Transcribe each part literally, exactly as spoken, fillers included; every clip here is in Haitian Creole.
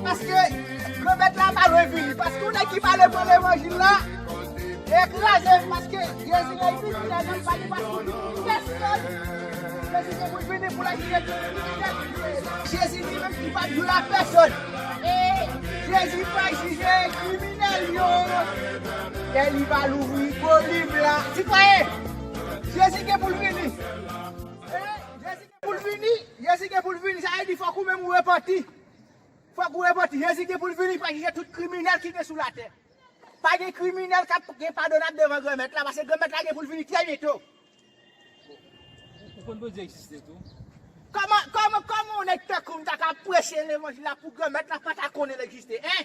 Paske Granmèt la pa lwen vini. Paske yon nèg ki pa lwen pran levanjil la, ekraze l. Paske Jezi lè l vini, lè l pa gen pati pou pèsonn. Jezi gen pou l vini pou l jije tout kriminèl. Jezi li menm li pa jije a pèsonn. Jezi pa jije kriminèl yo. Lè li va louvri vo liv la. Sitwayen, Jezi gen pou l vini. Jezi gen pou l vini. Jezi gen pou l vini. Sa vle di fòk ou menm ou repanti. Fòk ou repanti. Jezi gen pou l vini, pa jije tout kriminèl ki gen sou latè. Pa gen kriminèl k ap gen padonab devan Granmèt la, paske Granmèt la gen pou l vini trè byento. Ou konn Bondye egziste tou? Kòman, kòman, kòman yon nèg tankou m ta ka preche levanjil la pou Granmèt la pa ta konnen l egziste, en?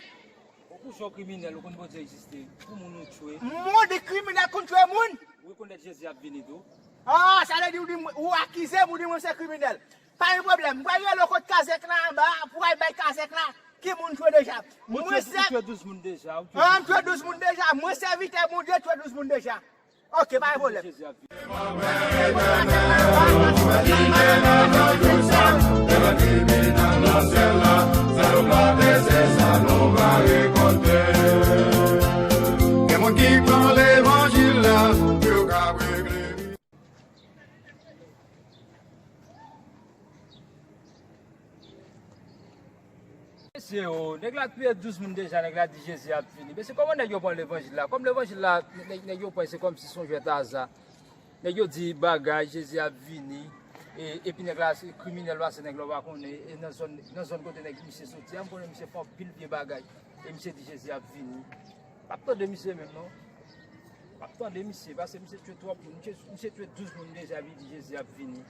Ou kouche yon kriminèl, ou konn Bondye egziste. Pou moun ou tchwe. Moun de kriminèl konn tchwe moun? Ou rekonèt Jezi ap vini tou? Ah, sa vle di ou di m, ou akize m, ou di mwen se kriminèl. Pa gen pwoblèm. Mwen pral rele w kot kazèk la anba a pou w al bay kazèk la ki moun tchwe deja. Mwen se. Ou tchwe douz moun deja. Ah, m tchwe douz moun deja. Mwen sèvitè Bondye tchwe douz moun deja. Ok, pa gen pwoblèm. Gen moun ki pran levanjil la pou yo ka regle. Mesye, o, nèg la touye douz moun deja, nèg la di Jezi ap vini. Mesye, kòman nèg yo pran levanjil la? Kòm levanjil la, nèg, nèg yo pran, se kòmsi se yon jwèt aza. Nèg yo di bagay, Jezi ap vini. E, epi nèg la, se kriminèl la, se nèg la w pa konnen. E nan zòn, nan zòn kote nèg misye soti a, m konnen misye fè anpil vye bagay. E misye di Jezi ap vini. M p ap tande misye menm, non. M p ap tande misye, paske misye tchwe twòp moun. Misye, misye tchwe douz moun deja, epi di Jezi ap vini.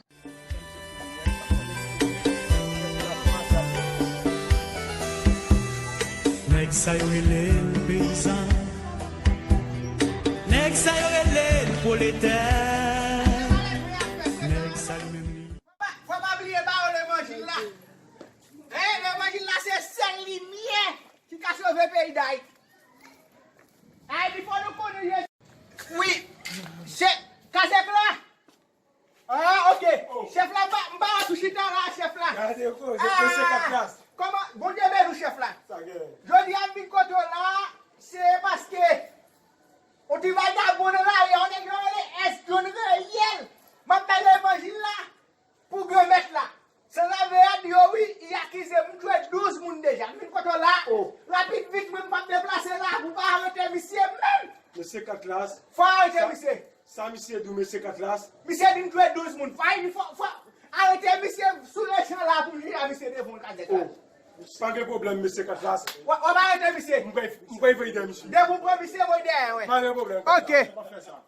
Nèg sa yo rele l peyizan. Nèg sa yo rele l pwoletè. Nèg sa yo menm li. Fò pa bliye ba yo levanjil la. Hein, levanjil la se sèl limyè ki ka sove peyi Dayiti. Ayiti fò nou konnen Jezi. Wi, se kazèk la. Ah, ok. Chèf la, m pa, m pa wè tou chita la, chèf la. Gade koze, mesye Katlas. Kòman, Bondye beni w, chèf la. Sa gen. Jodi a, m vin kote w la, se paske yon ti vagabon nan lari a, yon nèg yo rele S John Reyèl. M ap bay levanjil la pou Granmèt la. San lave a di yo wi, y akize m tchwe douz moun deja. M vin kote w la, rapid vit, mwen m p ap deplase la pou pa arete misye menm. Mesye Katlas. Fò arete misye. Sa misye di w, mesye Katlas? Misye di m tchwe douz moun. Fò, fò, fò arete misye sou lejan la pou m jwenn misye devan kazèk la. Oh, pa gen pwoblèm, mesye Katlas. W ap, w ap arete misye. M pral, m pral voye dèyè misye. Depi w pran misye, voye dèyè, wi. Pa gen pwoblèm. Ok. Pa fè sa.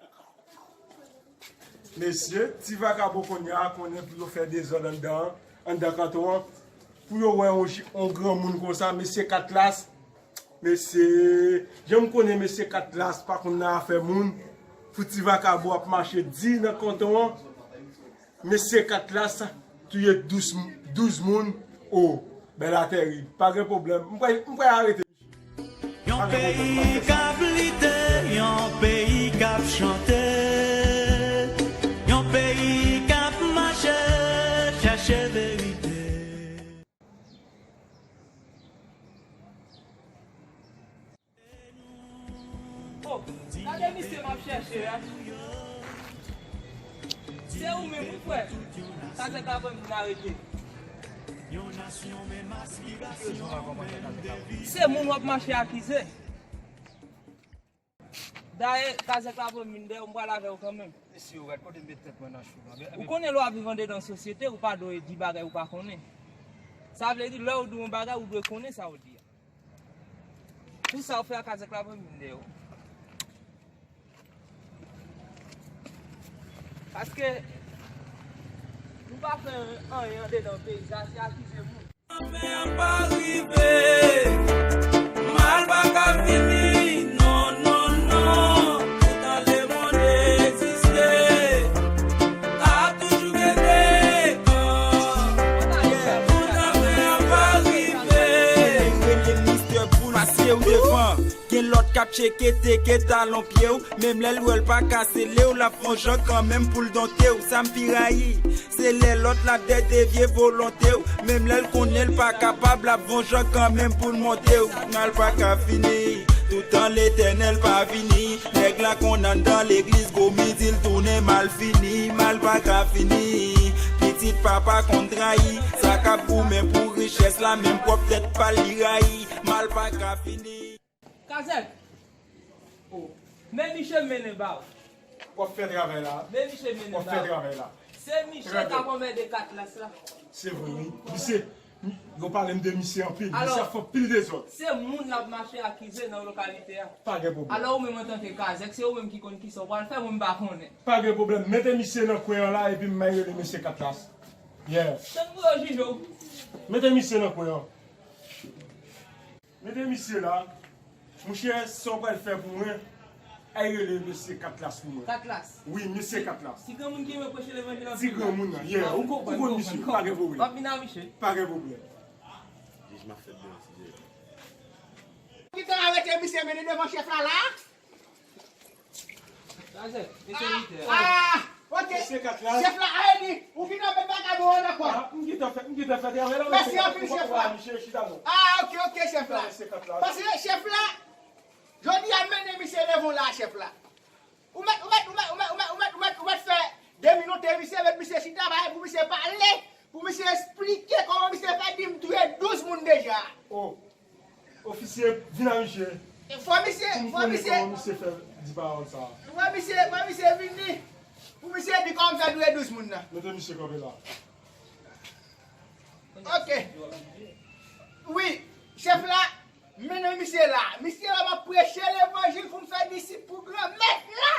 Mesye, ti vakabon kounye a konnen pou yo fè dezòd anndan, anndan kanton an. Pou yo wè yon, yon granmoun konsa, mesye Katlas. Mesye, jan m konnen mesye Katlas pa konn nan afè moun, pou ti vakabon ap mache di nan kanton an, mesye Katlas touye douz, douz moun, o, bèl a tèrib. Pa gen pwoblèm. M pral, m pral arete. Yon peyi k ap lite, yon peyi k ap chante, yon peyi k ap mache, chèche verite. Oh, gade misye m ap chèche a. Se ou menm, wi, frè. Kazèk la pran moun arete. Se moun w ap mache akize. Dayè, kazèk la pran moun dèyè w, m pral avè w kanmenm. Mesye, ou rèd, kote m met tèt mwen nan chou la? Ou konnen lè w ap viv andedan sosyete, ou pa dwe di bagay ou pa konnen. Sa vle di, lè w di yon bagay, ou dwe konnen sa w di a. Pou sa w fè a, kazèk la pran moun dèyè w. Paske nou pa fè anyen andedan peyi sa, se akize moun. Lanmè a pa rive, mal pa ka fini, non, non, non. Poutan lemonn egziste, ap toujou gen dekò. Poutan lanmè a pa rive. Pou l pase w devan, gen lòt k ap tcheke teke talon pye w. Menm lè l wè l pa ka sele w, l ap fè yon jan kanmenm pou l donte w. Sa m pi rayi, se lè lòt la ap devye volonte w. Menm lè l konnen l pa kapab, l ap fè yon jan kanmenm pou l monte w. Mal pa ka fini, toutan Letènèl pa vini. Nèg la konn anndan legliz, gomi di l tounen malfini. Mal pa ka fini, pitit papa konn trayi. Sa k ap goumen pou richès la, menm pwòp tèt pa l li rayi. Mal pa ka fini. Kazèk! Oh. Men misye mennen ba w. W ap fè travay la. Men misye mennen ba w. W ap fè travay la. Se misye k ap anmède Katlas la. Se vre, wi. Misye, yo pale m de misye anpil. Misye ap fè anpil dezòd. Se moun l ap mache akize nan lokalite a. Pa gen pwoblèm. Alò, ou menm antanke Kazèk, se ou menm ki konn kisa w pral fè, mwen m pa konnen. Pa gen pwoblèm. Mete misye nan kwen an la, epi m bay rele mesye Katlas. Yeah. Tann pou yo jije w. Mete misye nan kwen an. Mete misye la. Monchè, sa w pral fè pou mwen, al rele mesye Katlas pou mwen. Katlas? Wi, mesye Katlas. Ti granmoun ki renmen preche levanjil anpil la. Ti granmoun nan, yeah. Ou konn misye, pa gen pwoblèm. W ap vin a misye. Pa gen pwoblèm. Jij m ap fè byen ti jè. Ki tan arete misye mennen devan chèf la la? Kazèk, mesye Luther. Ah, ok. Mesye Katlas. Chèf la, a, li, ou gentan met vagabon an ankò. Ah, m gentan fè, m gentan fè travay la. Mèsi anpil, chèf la. Misye chita non. Ah, ok, ok, chèf la. Mesye Katlas. Paske chèf la, jodi a m mennen misye devan w la, chèf la. Ou mèt, ou mèt, ou mèt, ou mèt, ou mèt, ou mèt, ou mèt, ou mèt fè deminite misye, mèt misye chita, bay pou misye pale, pou misye esplike kòman misye fè di m touye douz moun deja. Oh. Ofisye, vin a misye. Fò misye, fò misye. Pou m konnen kòman misye fè di pawòl sa a. Fò misye, fò misye vini. Pou misye di kòman m fè touye douz moun nan. Mete misye kanpe la. Ok. Wi, chèf la, mennen misye la. Misye la, m ap preche levanjil pou m fè disip pou Granmèt la.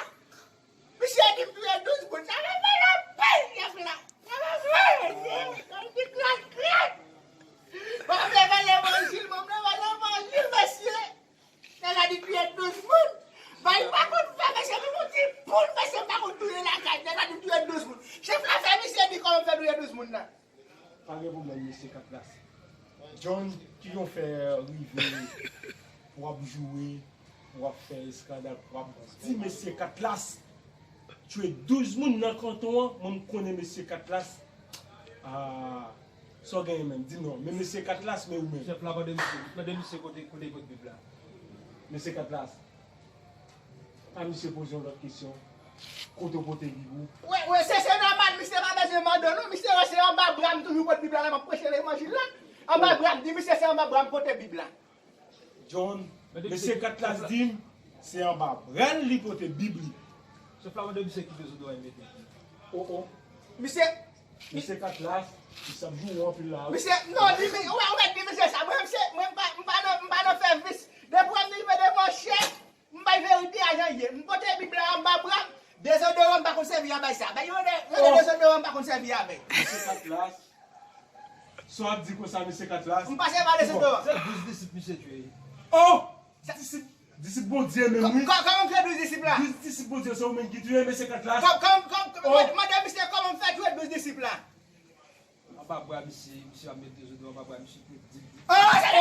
Misye di m touye douz moun. Sa fè m mal anpil, chèf la. Sa fè m mal, mesye. Sa m di krak, krak. Mwen m leve levanjil, mwen m leve levanjil, mesye. Nèg la di touye douz moun. Bay pa konn fè, mesye, menm yon ti poul, mesye, m pa konn touye lakay. Nèg la di m touye douz moun. Chèf la fè misye di kòman m fè touye douz moun nan. Pa gen pwoblèm, mesye Katlas. John, ki jan w fè rive pou w ap joure, pou w ap fè eskandal, pou w ap di mesye Katlas touye douz moun nan kanton an? Mwen, m konnen mesye Katlas. Ah, sa w genyen menm? Di m non. Men mesye Katlas, men ou menm? Chèf la, mande misye, mande misye kote, kote l pot Bib la. Mesye Katlas. A misye poze yon lòt kesyon. Kote w pote Bib ou? Wi, wi, se, se nòmal, misye pa bezwen mande w non. Misye wè se anba bra m toujou pote Bib la lè m ap preche levanjil la. Anba bra m, di misye se anba bra m pote Bib la. John, mesye Katlas di m se anba bra l li pote Bib li. Chèf la mande misye ki dezodòran l mete. Oh, oh. Misye, Mesye Katlas, misye ap joure w anpil la wi. Misye, non, di mi-, ou mèt, ou mèt di misye sa. Mwen, misye, mwen, m pa, m pa nan, m pa nan fè vis. Depi w wè m rive devan chèf, m bay verite a jan l ye. M pote Bib la anba bra m, dezodoran m pa konn sèvi avèk sa. Bay yo de, yo de dezodoran m pa konn sèvi avèk. Mesye Katlas, sa w ap di konsa, mesye Katlas? M pa sèvi ak dezodoran. Se douz disip misye touye. Oh! Disip, disip Bondye menm wi. Kò-, kò-, kòman m touye douz disip la? Douz disip Bondye, se ou menm ki touye, mesye Katlas. Kò-, kòman, kòman, mande misye kòman m fè touye douz disip la. Anba bra misye, misye ap met dezodoran anba bra misye, pou di, di. Oh, sa di,